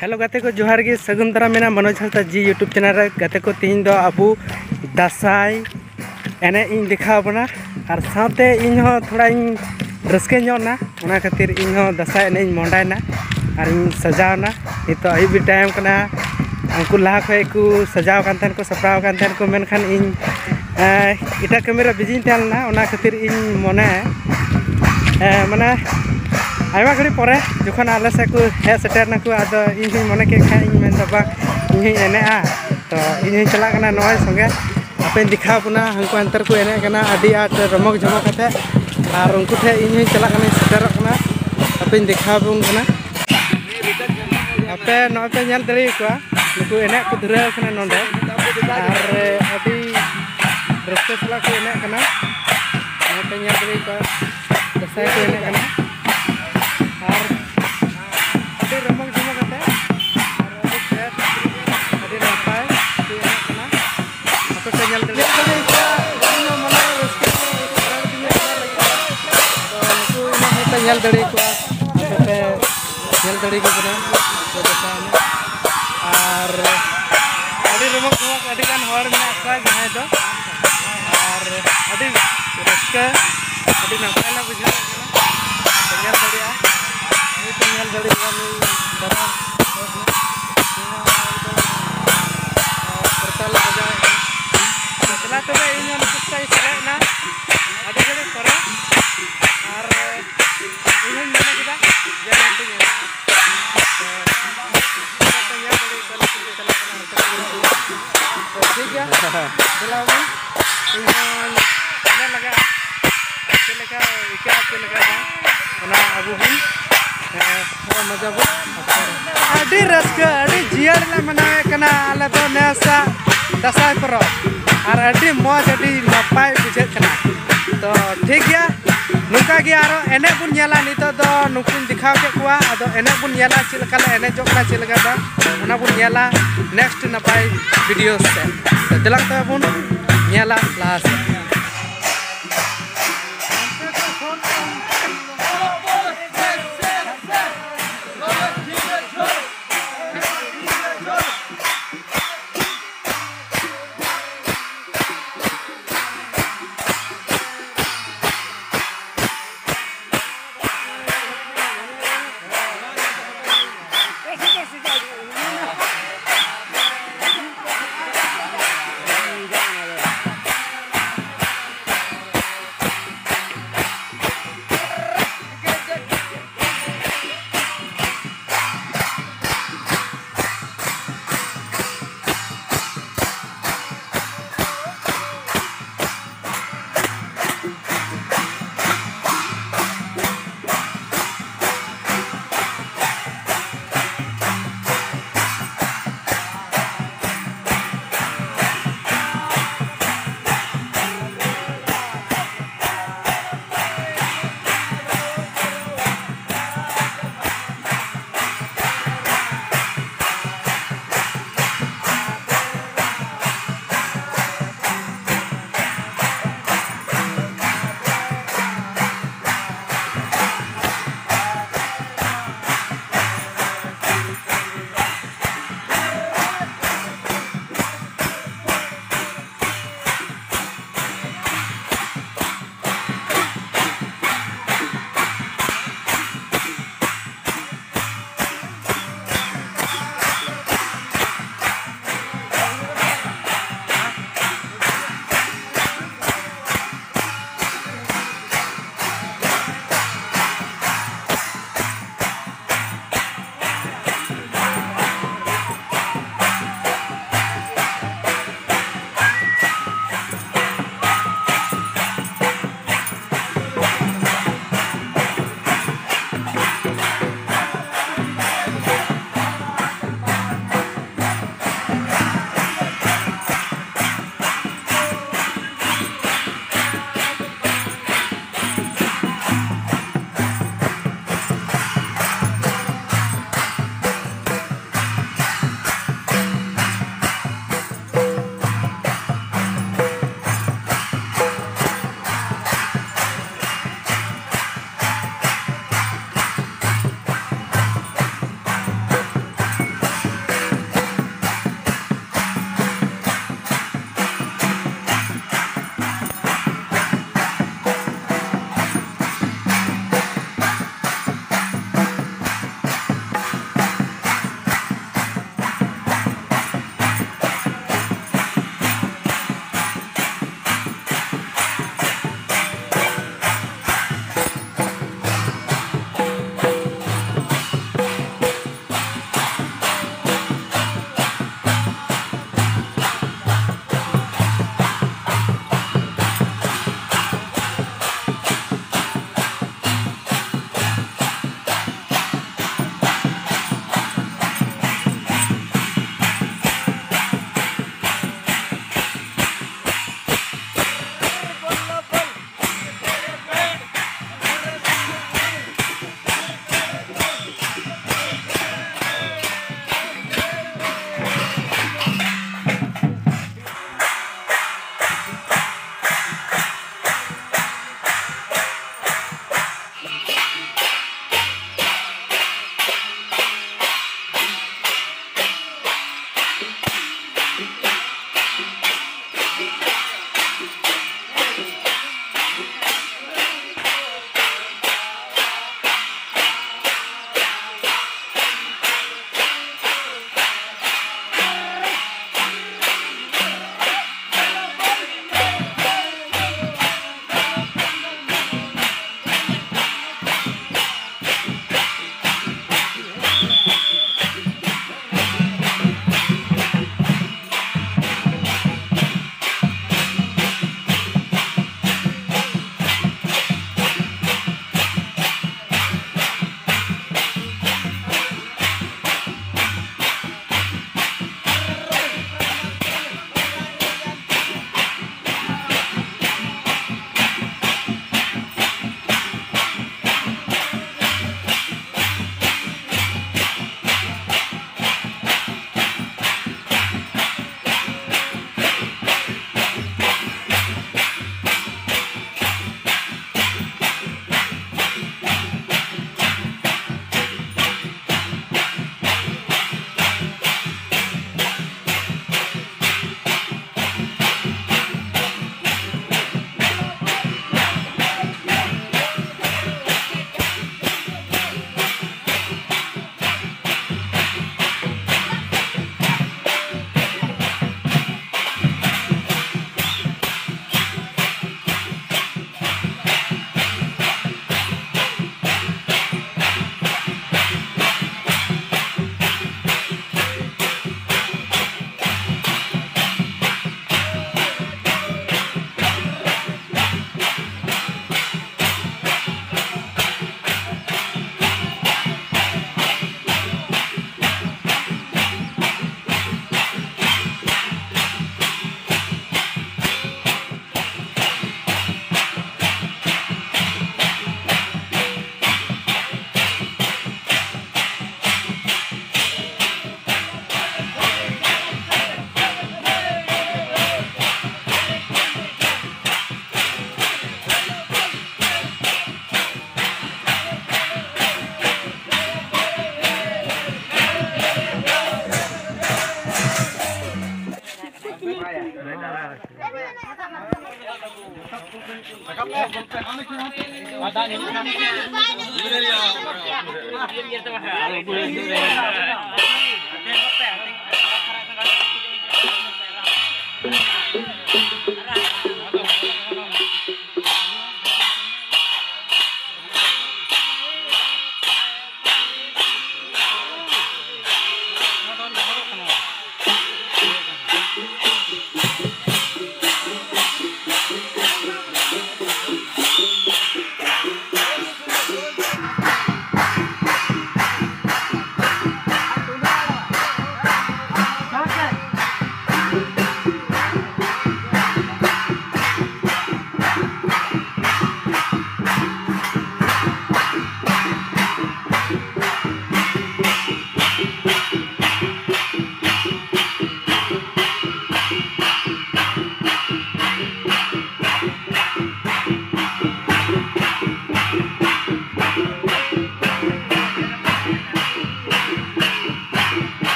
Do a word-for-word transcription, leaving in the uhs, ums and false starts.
Hello ᱜᱟᱛᱮ ᱠᱚ, ᱡᱚᱦᱟᱨ ᱜᱮ, ᱥᱟᱹᱜᱩᱱ ᱫᱟᱨᱟᱢ ᱢᱮᱱᱟᱜᱼᱟ ᱢᱚᱱᱳᱡᱽ ᱦᱟᱸᱥᱫᱟ ᱡᱤ YouTube ᱪᱮᱱᱮᱞ ᱨᱮ᱾ ᱜᱟᱛᱮ ᱠᱚ, ᱛᱮᱦᱮᱧ ᱫᱚ ᱟᱵᱚ ᱫᱟᱸᱥᱟᱭ ᱮᱱᱮᱡ ᱤᱧ ᱫᱮᱠᱷᱟᱣ ᱟᱵᱚᱱᱟ, ᱟᱨ ᱥᱟᱶᱛᱮ ᱤᱧ ᱦᱚᱸ ᱛᱷᱚᱲᱟᱧ ᱨᱟᱹᱥᱠᱟᱹ ᱧᱚᱜ ᱮᱱᱟ, ᱚᱱᱟ ᱠᱷᱟᱹᱛᱤᱨ ᱤᱧ ᱦᱚᱸ ᱫᱟᱸᱥᱟᱭ ᱮᱱᱮᱡ ᱤᱧ ᱢᱚᱦᱰᱟᱭᱮᱱᱟ ᱟᱨ ᱤᱧ ᱥᱟᱡᱟᱣ ᱮᱱᱟ᱾ ᱱᱤᱛᱚᱜ ᱟᱹᱭᱩᱵ ᱵᱮᱲ ᱴᱟᱭᱤᱢ ᱠᱟᱱᱟ, ᱩᱱᱠᱩ ᱞᱟᱦᱟ ᱠᱷᱚᱱ ᱠᱚ ᱥᱟᱡᱟᱣ ᱠᱟᱱ ᱛᱟᱦᱮᱱ ᱠᱚ, ᱥᱟᱯᱲᱟᱣ ᱠᱟᱱ ᱛᱟᱦᱮᱱ ᱠᱚ, ᱢᱮᱱᱠᱷᱟᱱ ᱤᱧ ᱮᱴᱟᱜ ᱠᱟᱹᱢᱤ ᱨᱮ ᱵᱤᱡᱤᱧ ᱛᱟᱦᱮᱸ ᱞᱮᱱᱟ, ᱚᱱᱟ ᱠᱷᱟᱹᱛᱤᱨ ᱤᱧ ᱢᱚᱱᱮ ᱢᱟᱱᱮ ᱟᱭᱢᱟ ᱜᱷᱟᱹᱲᱤᱡ ᱯᱚᱨᱮ ᱡᱚᱠᱷᱚᱱ ᱟᱞᱮ ᱥᱮᱫ ᱠᱚ ᱦᱮᱡ ᱥᱮᱴᱮᱨ ᱱᱟᱠᱚ, ᱟᱫᱚ ᱤᱧ ᱦᱚᱸᱧ ᱢᱚᱱᱮ ᱠᱮᱫ ᱠᱷᱟᱱ ᱤᱧ ᱢᱮᱱᱫᱟ, "ᱵᱟᱝ, ᱤᱧ ᱦᱚᱸᱧ ᱮᱱᱮᱡᱼᱟ", ᱛᱚ ᱤᱧ ᱦᱚᱸᱧ ᱪᱟᱞᱟᱜ ᱠᱟᱱᱟ ᱱᱚᱜᱼᱚᱭ ᱥᱚᱸᱜᱮ᱾ ᱟᱯᱮᱧ ᱫᱮᱠᱷᱟᱣ ᱵᱚᱱᱟ, ᱦᱟᱱᱠᱩ ᱚᱱᱛᱮ ᱨᱮᱠᱚ ᱮᱱᱮᱡ ᱠᱟᱱᱟ ᱟᱹᱰᱤ ᱟᱸᱴ ᱨᱚᱢᱚᱠ ᱡᱷᱚᱢᱚᱠ ᱠᱟᱛᱮ, ᱟᱨ ᱩᱱᱠᱩ ᱴᱷᱮᱡ ᱤᱧ ᱦᱚᱸᱧ ᱪᱟᱞᱟᱜ ᱠᱟᱱᱟᱧ, ᱥᱮᱴᱮᱨᱚᱜ ᱠᱟᱱᱟ᱾ ᱟᱯᱮᱧ ᱫᱮᱠᱷᱟᱣ ᱟᱵᱚᱱ ᱠᱟᱱᱟ᱾ ᱟᱯᱮ ᱱᱚᱜᱼᱚᱭ ᱯᱮ ᱧᱮᱞ ᱫᱟᱲᱮᱭᱟᱠᱚᱣᱟ, ᱱᱩᱠᱩ ᱮᱱᱮᱡ ᱠᱚ ᱫᱷᱩᱨᱟᱹᱣ ᱠᱟᱱᱟ ᱱᱚᱰᱮ, ᱟᱨ ᱟᱹᱰᱤ ᱨᱟᱹᱥᱠᱟᱹ ᱥᱟᱞᱟᱜ ᱠᱚ ᱮᱱᱮᱡ ᱠᱟᱱᱟ᱾ ᱱᱚᱜᱼᱚᱭ ᱯᱮ ᱧᱮᱞ ᱫᱟᱲᱮᱭᱟᱠᱚᱣᱟ, ᱫᱟᱸᱥᱟᱭ ᱠᱚ ᱮᱱᱮᱡ ᱠᱟᱱᱟ, ᱟᱨ ᱟᱹᱰᱤ ᱨᱚᱢᱚᱠ ᱡᱷᱚᱢᱚᱠ ᱠᱟᱛᱮ, ᱟᱨ ᱟᱹᱰᱤ ᱵᱮᱥ, ᱟᱹᱰᱤ ᱱᱟᱯᱟᱭ ᱠᱚ ᱮᱱᱮᱡ ᱠᱟᱱᱟ᱾ ᱟᱯᱮ ᱯᱮ ᱧᱮᱞ ᱫᱟᱲᱮᱭᱟᱜ ᱠᱟᱱᱟ᱾ ᱤᱧ ᱦᱚᱸ ᱢᱚᱱᱮ ᱨᱮ ᱨᱟᱹᱥᱠᱟᱹ ᱠᱚ ᱥᱮᱴᱮᱨ ᱟᱹᱫᱤᱧᱟ ᱚᱱᱟ ᱞᱟᱹᱜᱤᱫ᱾ ᱛᱚ, ᱱᱩᱠᱩ ᱤᱧ ᱦᱚᱸ ᱯᱮ ᱧᱮᱞ ᱫᱟᱲᱮᱭᱟᱠᱚᱣᱟ, ᱟᱯᱮ ᱯᱮ ᱧᱮᱞ ᱫᱟᱲᱮᱭᱟᱠᱚ ᱠᱟᱱᱟ᱾ ᱟᱨ ᱟᱹᱰᱤ ᱨᱚᱢᱚᱠ ᱡᱷᱚᱢᱚᱠ, ᱟᱹᱰᱤ ᱜᱟᱱ ᱦᱚᱲ ᱢᱮᱱᱟᱜ ᱠᱚᱣᱟ ᱡᱟᱦᱟᱸᱭ ᱫᱚ, ᱟᱨ ᱟᱹᱰᱤ ᱨᱟᱹᱥᱠᱟᱹ, ᱟᱹᱰᱤ ᱱᱟᱯᱟᱭ ᱞᱮ ᱵᱩᱡᱷᱟᱹᱣᱮᱫ ᱠᱟᱱᱟ᱾ ᱯᱮ ᱧᱮᱞ ᱫᱟᱲᱮᱭᱟᱜᱼᱟ, ᱱᱩᱭ ᱯᱮ ᱧᱮᱞ ᱫᱟᱲᱮᱭᱟᱜᱼᱟ, ᱱᱩᱭ ᱫᱟᱫᱟ᱾ ᱠᱚᱨᱛᱟᱞ ᱞᱮ ᱵᱟᱡᱟᱣᱮᱫ ᱠᱟᱱᱟ᱾ ᱫᱮᱞᱟ ᱛᱚᱵᱮ, ᱤᱧ ᱦᱚᱸ ᱱᱩᱠᱩ ᱥᱟᱶ ᱤᱧ ᱥᱮᱞᱮᱫ ᱮᱱᱟ ᱟᱹᱰᱤ ᱜᱷᱟᱹᱲᱤᱡ ᱯᱚᱨᱮ᱾ ᱟᱨ ᱤᱧ ᱦᱚᱸᱧ ᱢᱚᱱᱮ ᱠᱮᱫᱟ ᱡᱮ ᱱᱚᱛᱮᱧ ᱮᱱᱮᱡᱼᱟ᱾ ᱛᱚ, ᱱᱚᱛᱮ ᱯᱮ ᱧᱮᱞ ᱫᱟᱲᱮᱭᱟᱜ ᱠᱟᱱᱟ, ᱱᱩᱠᱩ ᱠᱚ ᱪᱟᱞᱟᱜ ᱠᱟᱱᱟ ᱦᱟᱱᱛᱮ ᱠᱚ ᱮᱱᱮᱡ ᱠᱟᱱᱟ᱾ ᱛᱚ, ᱴᱷᱤᱠ ᱜᱮᱭᱟ, ᱫᱮᱞᱟ ᱵᱚᱱ, ᱤᱧ ᱦᱚᱸᱧ ᱧᱮᱞ ᱞᱟᱜᱟᱜᱼᱟ᱾ ᱪᱮᱫ ᱞᱮᱠᱟ ᱟᱹᱭᱠᱟᱹᱜᱼᱟ, ᱪᱮᱫ ᱞᱮᱠᱟ ᱵᱟᱝ, ᱚᱱᱟ ᱟᱵᱚ ᱵᱚᱱ, ᱮ, ᱛᱷᱚᱲᱟ ᱢᱚᱡᱟ ᱵᱚᱱ ᱟᱴᱠᱟᱨᱟ᱾ ᱟᱹᱰᱤ ᱨᱟᱹᱥᱠᱟᱹ, ᱟᱹᱰᱤ ᱡᱤᱭᱟᱹᱲ ᱞᱮ ᱢᱟᱱᱟᱣᱮᱫ ᱠᱟᱱᱟ ᱟᱞᱮ ᱫᱚ ᱱᱮᱥᱟᱜ ᱫᱟᱸᱥᱟᱭ ᱯᱚᱨᱚᱵᱽ, ᱟᱨ ᱟᱹᱰᱤ ᱢᱚᱡᱽ, ᱟᱹᱰᱤ ᱱᱟᱯᱟᱭ ᱵᱩᱡᱷᱟᱹᱜ ᱠᱟᱱᱟ᱾ ᱛᱚ ᱴᱷᱤᱠ ᱜᱮᱭᱟ, ᱱᱚᱝᱠᱟ ᱜᱮ ᱟᱨᱚ ᱮᱱᱮᱡ ᱵᱚᱱ ᱧᱮᱞᱟ᱾ ᱱᱤᱛᱚᱜ ᱫᱚ ᱱᱩᱠᱩᱧ ᱫᱮᱠᱷᱟᱣ ᱠᱮᱫ ᱠᱚᱣᱟ, ᱟᱫᱚ ᱮᱱᱮᱡ ᱵᱚᱱ ᱧᱮᱞᱟ ᱪᱮᱫ ᱞᱮᱠᱟ ᱞᱮ ᱮᱱᱮᱡᱚᱜ ᱠᱟᱱᱟ, ᱪᱮᱫ ᱞᱮᱠᱟ ᱵᱟᱝ, ᱚᱱᱟ ᱵᱚᱱ ᱧᱮᱞᱟ ᱱᱮᱠᱥᱴ ᱱᱟᱯᱟᱭ ᱵᱷᱤᱰᱤᱭᱳ ᱥᱮᱫ᱾ ᱛᱚ ᱫᱮᱞᱟᱝ ᱛᱚᱵᱮ ᱵᱚᱱ ᱧᱮᱞᱟ ᱞᱟᱦᱟ ᱥᱮᱫ᱾